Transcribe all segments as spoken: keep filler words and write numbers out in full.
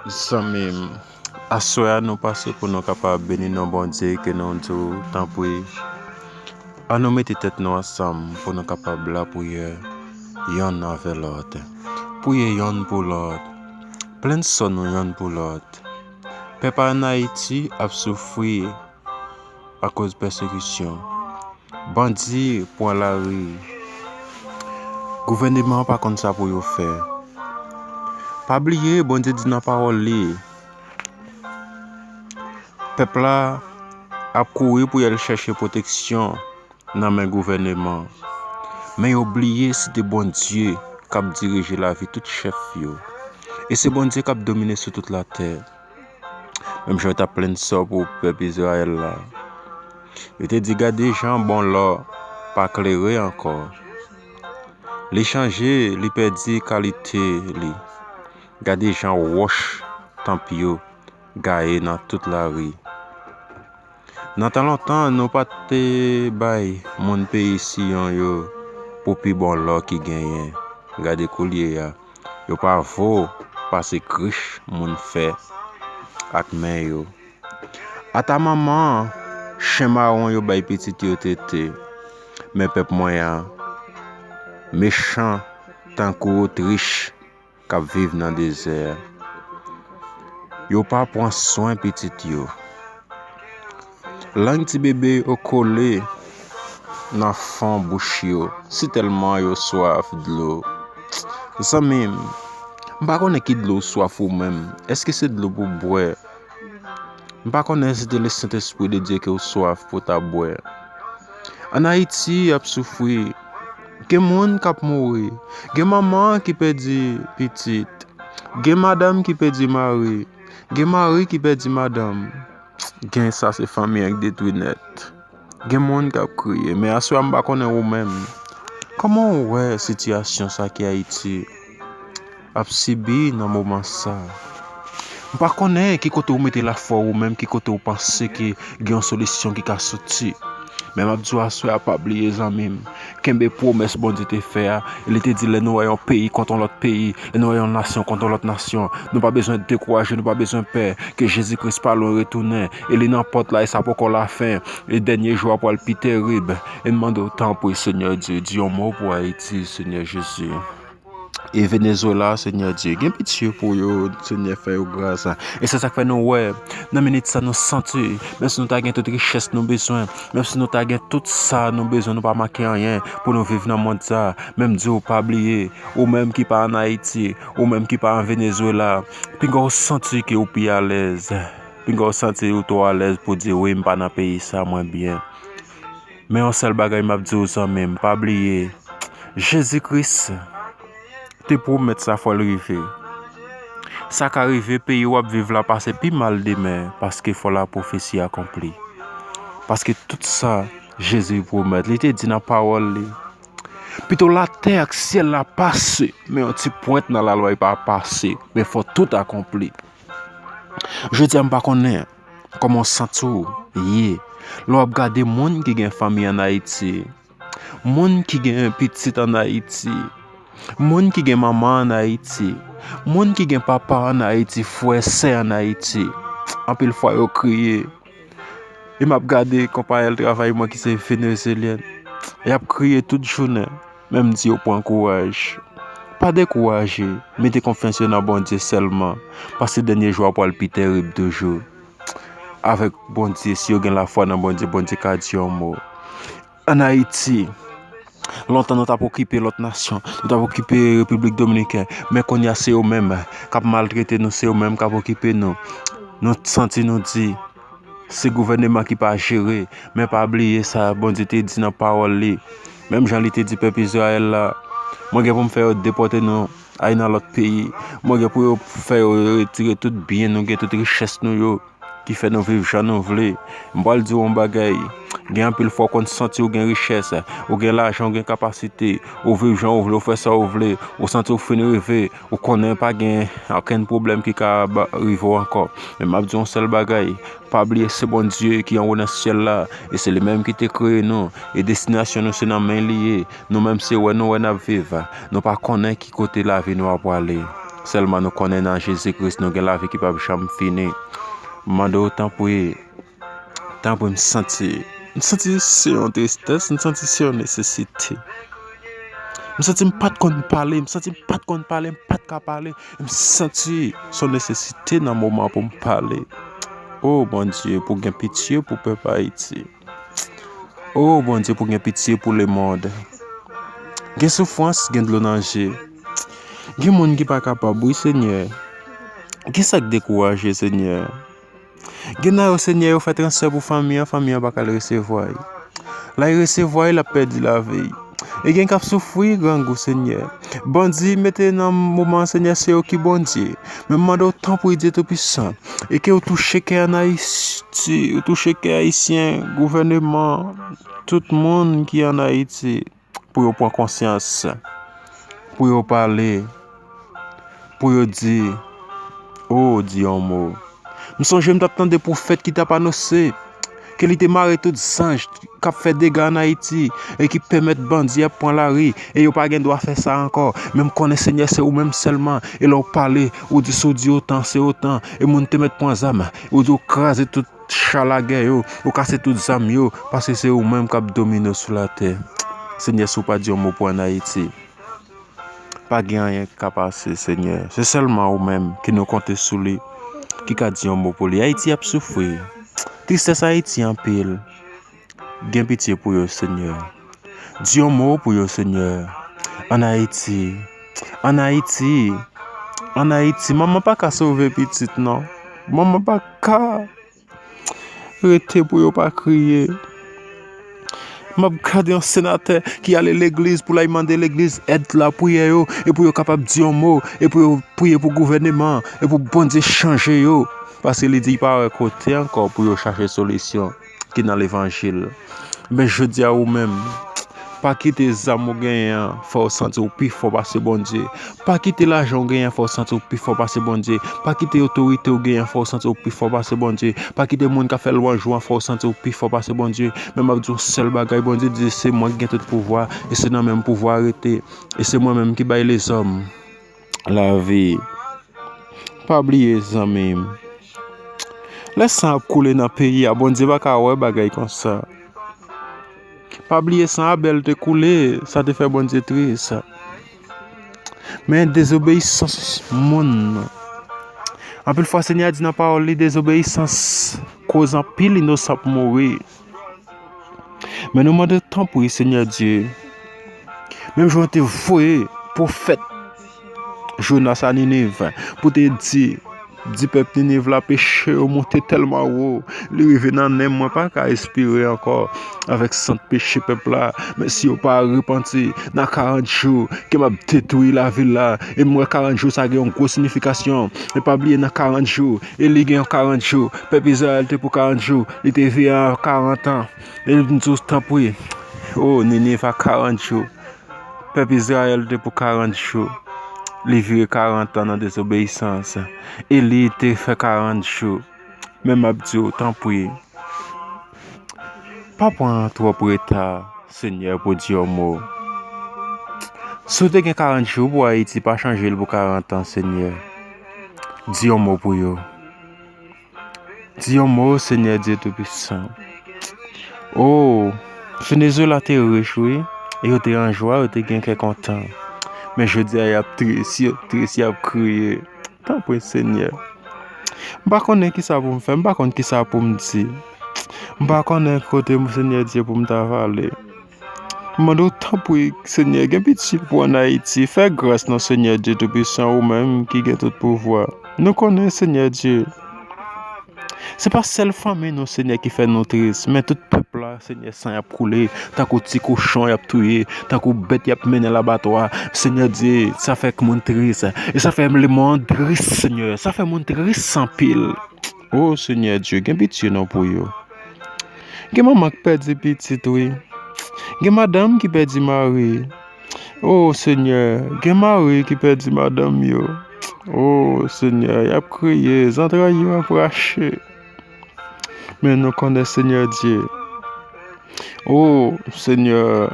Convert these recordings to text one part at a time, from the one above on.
Zanmi m, aswè a nou pase pou nou kapab beni non Bondye, ke nou di w, tanpri, ann nou mete tèt nou ansanm pou nou kapab lapriyè yonn avè lòt. Priye yonn pou lòt. Plenn sò nou yonn pou lòt. Pèp Anayiti ap soufri akoz pèsekisyon. Bandi pran lari. Gouvèneman an pa konn sa pou yo fè. Pa bliye, Bondye di nan pawòl li, pèp la ap kouri pou y al chèche pwoteksyon nan men gouvèneman. Men yo bliye se te Bondye k ap dirije lavi tout chèf yo. E se Bondye k ap domine sou tout latè. Menm jan yo t ap plenn sò pou pèp Izrayèl la. Yo te di, "Gade jan bon lò pa klere ankò. Li chanje, li pèdi kalite li. Gade jan wòch tanp yo gaye nan tout lari." Nan tan lontan, nou pa t te bay moun peyi Siyon yo pou pi bon lò ki genyen. Gade koulye a, yo pa vo pase krich moun fè ak men yo. Ata manman, chen mawon yo bay pitit yo tete. Men pèp mwen an, mechan tankou otrich k ap viv nan dezè. Yo pa pran swen pitit yo. Lang ti bebe yo kole nan fon bouch yo, sitèlman yo swaf dlo. Zanmi m, m pa konnen ki dlo w swaf ou menm. Èske se dlo pou bwè? M pa konnen si se te le Sentespri de Dye ke w swaf pou w ta bwè. Ann Ayiti ap soufri. Gen moun k ap mouri. Gen manman ki pèdi pitit. Gen madanm ki pèdi mari. Gen mari ki pèdi madanm. Gen sa se fanmi an k detwi nèt. Gen moun k ap kriye. Men aswè a m pa konnen ou menm. Kòman w wè sitiyasyon sa ki Ayiti ap sibi nan moman sa? M pa konnen ki kote w mete lafwa w ou menm, ki kote w panse ke gen yon solisyon ki ka soti. Men m ap di w aswè a, pa bliye zanmi m, kenbe pwomès Bondye te fè a. Li te di lè nou wè yon peyi kont yon lòt peyi, lè nou wè yon nasyon kont yon lòt nasyon, nou pa bezwen dekouraje, nou pa bezwen pè, ke Jezi Kris pa lwen retounen, e li nan pòt la, e sa poko lafen, e dènye jou a pral pi terib. E n mande w, tanpri, Senyè Dye, di yon mo pou Ayiti, Senyè Jezi. E Venezuela, Senyè Dye, gen pitye pou yo, Senyè, fè yo gras. E se sa k fè nou wè, nan minit sa nou santi, menm si nou ta gen tout richès nou bezwen, menm si nou ta gen tout sa nou bezwen, nou pa manke anyen pou nou viv nan mond sa. Men m di w, pa bliye, ou menm ki pa ann Ayiti, ou menm ki pa an Venezuela, pinga w santi ke w pi alèz. Pinga w santi w twò alèz pou di, "Wi, m pa nan peyi sa, mwen byen." Men yon sèl bagay m ap di w, zanmi m, pa bliye, Jezi Kris te pwomèt sa fò l rive. Sa ka rive peyi w ap viv la pase pi mal demen, paske fò lapwofesi akonpli. Paske tout sa Jezi pwomèt, li te di nan pawòl li, pito latè ak syèl la pase, men yon ti pwent nan lalwa pa pase, men fò tout akonpli. Jodi a, m pa konnen kòman w santi w ye lè w ap gade moun ki gen fanmi ann Ayiti, moun ki gen pitit ann Ayiti, moun ki gen manman ann Ayiti, moun ki gen papa ann Ayiti, frè, sè ann Ayiti. Anpil fwa yo kriye. E m ap gade konpayèl travay mwen ki se venezuelyèn. Y ap kriye tout jounen. Men m di yo pran kouraj. Pa dekouraje, mete konfyans yo nan Bondye sèlman, paske dènye jou a pral pi terib toujou. Avèk Bondye, si yo gen lafwa nan Bondye, Bondye ka di yon mo. Ann Ayiti, lontan nou t ap okipe lòt nasyon, nou t ap okipe Repiblik Dominikèn, men kounye a se yo menm k ap maltrete nou, se yo menm k ap okipe nou. Nou santi nou di, se gouvèneman ki pa jere, men pa bliye sa Bondye te di nan pawòl li. Menm jan li te di pèp Izrayèl la, mwen gen pou m fè yo depòte nou al nan lòt peyi. Mwen gen pou yo fè yo retire tout byen nou gen, tout richès nou yo, ki fè nou viv jan nou vle. M pral di w yon bagay. Gen anpil fwa w konn santi w gen richès, ou gen lajan, ou gen kapasite, ou viv jan w vle, ou fè sa w vle, ou santi w fin rive, ou konnen pa gen okenn pwoblèm ki ka ba- rive w ankò. Men m ap di w yon sèl bagay, pa bliye se Bondye ki anwo nan syèl la, e se li menm ki te kreye nou, e destinasyon nou se nan men li ye. Nou menm se wè nou wè n ap viv, nou pa konnen ki kote lavi nou ap prale. Sèlman nou konnen nan Jezi Kris nou gen lavi ki p ap janm fini. M mande w tanpri, tanpri m santi, m santi se yon tristès, m santi se yon nesesite. M santi m pa t konn pale, m santi m pa t konn pale, m pa t ka pale. M santi se yon nesesite nan moman pou m pale. O Bondye, pou gen pitye pou pèp Ayiti. O Bondye, pou gen pitye pou lemonn. Gen soufrans, gen dlo nan je. Gen moun ki pa kapab, wi, Senyè. Gen sa k dekouraje, Senyè. Gen nan yo, Senyè, yo fè transfè pou fanmi an, fanmi an pa ka al resevwa l. L al resevwa l, l ap pèdi lavi l. E gen k ap soufri grangou, Senyè. Bandi mete nan moman an, Senyè, se yo ki Bondye. Men m mande w, tanpri, Dye Toupisan, e ke w touche kè ann Ayiti, w touche kè ayisyen, gouvèneman, tout moun ki ann Ayiti, pou yo pran konsyans, pou yo pale, pou yo di, o, di yon mo. M sonje m t ap tande pwofèt ki t ap anonse ke li te mare tout zanj k ap fè dega ann Ayiti e ki pèmèt bandi ap pran lari e yo pa gen dwa fè sa ankò. Men m konnen, Senyè, se ou menm sèlman. E lè w pale, ou di, si w di otan, se otan. E moun te mèt pran zam, ou di w kraze tout cha lagè yo, ou kase tout zam yo, paske se ou menm k ap domine sou latè. Senyè, si w pa di yon mo pou ann Ayiti, pa gen anyen k ka pase, Senyè. Se sèlman ou menm ke nou konte sou li, ki ka di yon mo pou li. Ayiti ap soufri. Tristès Ayiti anpil. Gen pitye pou yo, Senyè. Di yon mo pou yo, Senyè. Ann Ayiti. Ann Ayiti. Ann Ayiti. Manman pa ka sove pitit, non. Manman pa ka rete pou yo pa kriye. M ap gade yon senatè ki ale legliz pou l al mande legliz èd lapriyè yo, e pou yo kapab di yon mo, e pou yo priye pou gouvèneman, e pou Bondye chanje yo. Paske li di l pa wè kote ankò pou yo chache solisyon ki nan levanjil. Men jodi a, ou menm, pa kite zam ou genyen an fè w santi w pi fò pase Bondye. Pa kite lajan w genyen an fè w santi w pi fò pase Bondye. Pa kite otorite w genyen an fè w santi w pi fò pase Bondye. Pa kite moun k ap fè lwanj ou an fè w santi w pi fò pase Bondye. Men m ap di w yon sèl bagay, Bondye di se mwen ki gen tout pouvwa, e se nan men m pouvwa a rete, e se mwen menm ki bay lezòm lavi. Pa bliye, zanmi m. Lè san ap koule nan peyi a, Bondye pa ka wè bagay konsa. Pa bliye, san Abèl te koule, sa te fè Bondye tris. Men dezobeyisans moun. Anpil fwa, Senyè a di nan pawòl li, dezobeyisans koz anpil inosan ap mouri. Men nou mande w tanpri, Senyè Dye, menm jan w te voye pwofèt Jonas a Niniv pou te di, di pèp Niniv la, peche yo monte tèlman wo, li rive nan nen m, mwen pa ka espere ankò avèk sant peche pèp la. Men si yo pa repanti, nan karant jou, ke m ap detwi lavil la. E m wè karant jou sa gen yon gwo siyifikasyon. E pa bliye, nan karant jou, Eli gen yon karant jou, pèp Izrayèl te pou karant jou, li te vire a karant an. E m di w, tanpri, o, Niniv a karant jou. Pèp Izrayèl te pou karant jou. Li vire karant an nan dezobeyisans. Eli te fè karant jou. Men m ap di w, tanpri, pa pran twòp reta, Senyè, pou di yon mo. Si w te gen karant jou pou Ayiti, pa chanje l pou karant an, Senyè. Di yon mo pou yo. Di yon mo, Senyè Dye Toupisan. O, Venezuela te rich, wi. E yo te an jwa, yo te gen kè kontan. Men jodi a, y ap tris, y ap tris, y ap kriye. Tanpri, Senyè. M pa konnen kisa pou m fè, m pa konn kisa pou m di. M pa konnen kote m, Senyè Dye, pou m ta vale. M mande w, tanpri, Senyè, gen pitye pou ann Ayiti. Fè gras non, Senyè Dye Toupisan, ou menm ki gen tout pouvwa. Nou konnen, Senyè Dye, se pa sèl fanmi nou, Senyè, ki fè nou tris, men tout pèp la, Senyè, san y ap koule, tankou ti kochon y ap touye, tankou bèt y ap mennen labatwa. Senyè Dye, sa fè moun tris, e sa fè lemonn tris, Senyè, sa fè moun tris anpil. O Senyè Dye, gen pitye non pou yo. Gen manman k pèdi pitit, wi. Gen madanm ki pèdi mari. O Senyè, gen mari ki pèdi madanm yo. O Senyè, y ap kriye, zantray yo ap rache. Men nou konnen, Senyè Dye. O Senyè,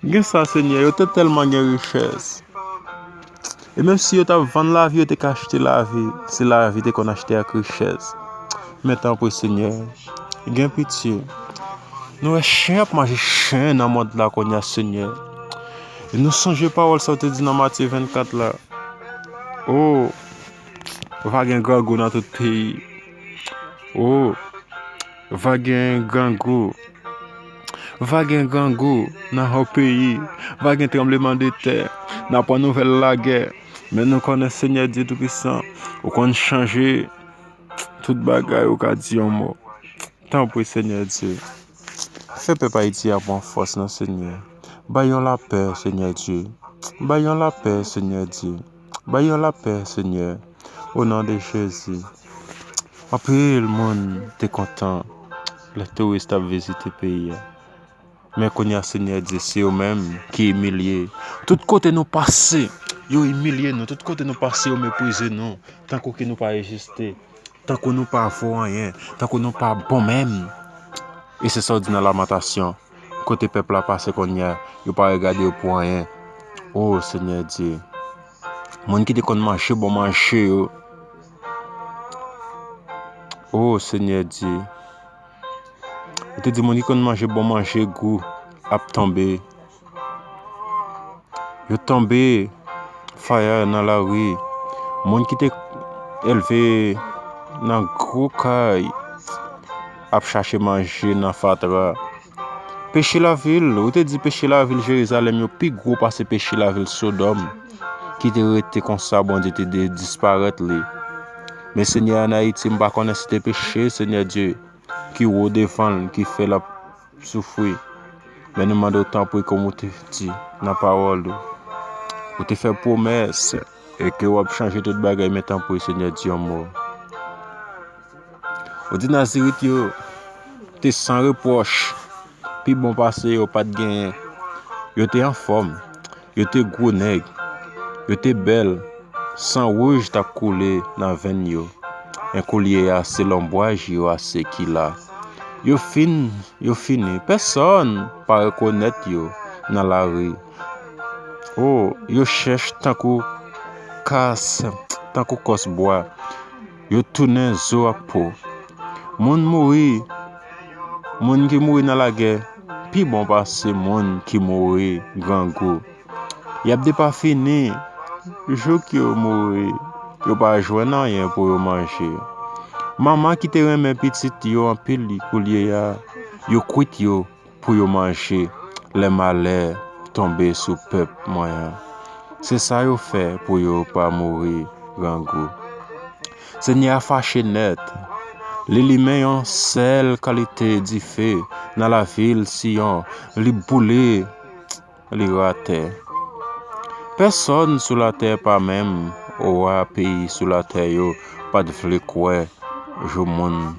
gen sa, Senyè, yo te tèlman gen richès. E menm si yo t ap vann lavi, yo te ka achte lavi, si lavi te konn achte ak richès. Men tanpri, Senyè, gen pitye. Nou wè chen ap manje chen nan mond la kounye a, Senyè. E nou sonje pawòl sa w te di nan Matye vennkat la. O, va gen grangou nan tout peyi. O, va gen grangou. Va gen grangou nan yon peyi. Va gen tranblemanntè. N a pran nouvèl lagè. Men nou konnen Senyè Dye Toupisan, ou konn chanje tout bagay, ou ka di yon mo. Tanpri, Senyè Dye. Fè pèp Ayiti a pran fòs nan Senyè. Bay yon lapè, Senyè Dye. Bay yon lapè, Senyè Dye. Bay yon lapè, Senyè. O non de Jezi. Anpil moun te kontan lè touris t ap vizite peyi a. Men kounye a, Senyè Dye, se yo menm ki imilye. Tout kote nou pase, yo imilye nou. Tout kote nou pase, yo meprize nou. Tankou ke nou pa egziste. Tankou nou pa vo anyen. Tankou nou pa bon menm. E se sa w di nan Lamantasyon. Kote pèp la pase kounye a, yo pa regade yo pou anyen. O Senyè Dye. Moun ki te konn manje bon manje yo. O Senyè Dye. Ou te di moun ki konn manje bon manje gou ap tonbe. Yo tonbe faya nan lari. Moun ki te elve nan gwo kay ap chache manje nan fatra. Peche lavil, ou te di peche lavil Jerizalèm yo pi gwo pase peche lavil Sodòm, ki te rete konsa, Bondye te de-, disparèt li. Men Senyè, ann Ayiti, m pa konnen si te peche, Senyè Dye, ki wo devan l, ki fè l ap soufri. Men nou mande w tanpri, kòm ou te di nan pawòl ou. Ou te fè pwomès, e ke w ap chanje tout bagay, men tanpri, Senyè, di yon mo. Ou di Nazirit yo te san repwòch, pi bon pase yo pa t genyen. Yo te anfòm, yo te gwo nèg, yo te bèl, san wouj t ap koule nan venn yo. Men koulye a, se lonbraj yo ase ki la. Yo fin, yo fini. Pèsòn pa rekonèt yo nan lari. O, yo chèch tankou kas, tankou kòs bwa. Yo tounen zo ak po. Moun mouri, moun ki mouri nan lagè, pi bon pase moun ki mouri grangou. Y ap depafini jouk yo mouri, yo pa jwenn anyen pou yo manje. Manman ki te renmen pitit yo anpil koulye a, yo kwit yo pou yo manje lè malè tonbe sou pèp mwen an. Se sa yo fè pou yo pa mouri grangou. Senyè a fache nèt. Li limen yon sèl kalite dife nan lavil Siyon. Li boule, li ratè. Pèsòn sou latè, pa menm owa peyi sou latè yo, pa t vle kwè jou moun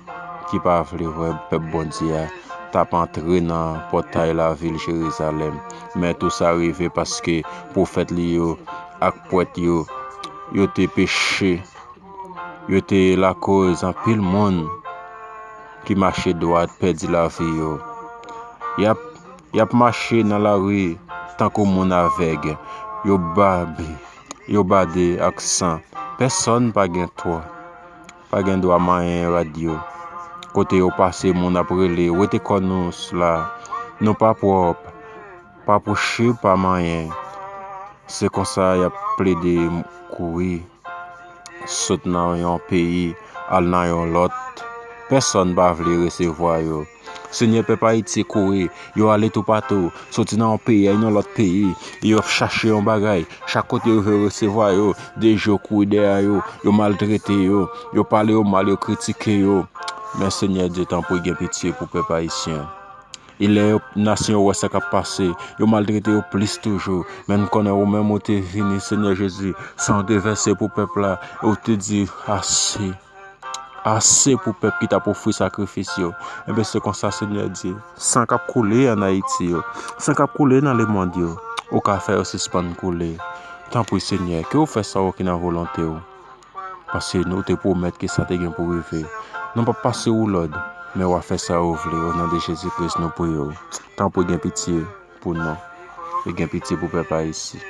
ki pa vle wè pèp Bondye a t ap antre nan pòtay lavil Jerizalèm. Men tou sa rive paske pwofèt li yo ak pwèt yo, yo te peche. Yo te lakoz anpil moun ki mache dwat pèdi lavi yo. Y ap, y ap mache nan lari tankou moun avèg. Yo babe, yo bade ak san. Pèsòn pa gen twa, pa gen dwa manyen rad yo. Kote yo pase, moun ap rele, "Wete kò nou la, nou pa pwòp, pa pwoche, pa manyen." Se konsa y ap plede kouri, sot nan yon peyi, al nan yon lòt. Pèsòn pa vle resevwa yo. Senyè, pèp Ayiti kouri, yo ale toupatou, soti nan yon peyi al nan lòt peyi, e yo ap chache yon bagay. Chak kote yo rive, yo resevwa yo, de je yo kouri dèyè yo, yo maltrete yo, yo pale yo mal, yo kritike yo. Men Senyè Dye, tanpri, gen pitye pou pèp ayisyen. E lè yo, nasyon yo wè sa k ap pase, yo maltrete yo plis toujou. Men n konnen ou menm ou te vini, Senyè Jezi, san w te vèse pou pèp la, e w te di, "Ase. Ase pou pèp ki t ap ofri sakrifis yo." Enben, se konsa, Senyè Dye, san k ap koule ann Ayiti yo, san k ap koule nan lemonn yo, ou ka fè yo sispann koule. Tanpri, Senyè, ke w fè sa w ki nan volonte w. Paske nou te pwomèt ke sa te gen pou rive. Nou p ap pase ou lòd, men w a fè sa ou vle. O non de Jezi Kris, nou priye w. Tanpri, gen pitye pou nou. E gen pitye pou pèp Ayiti.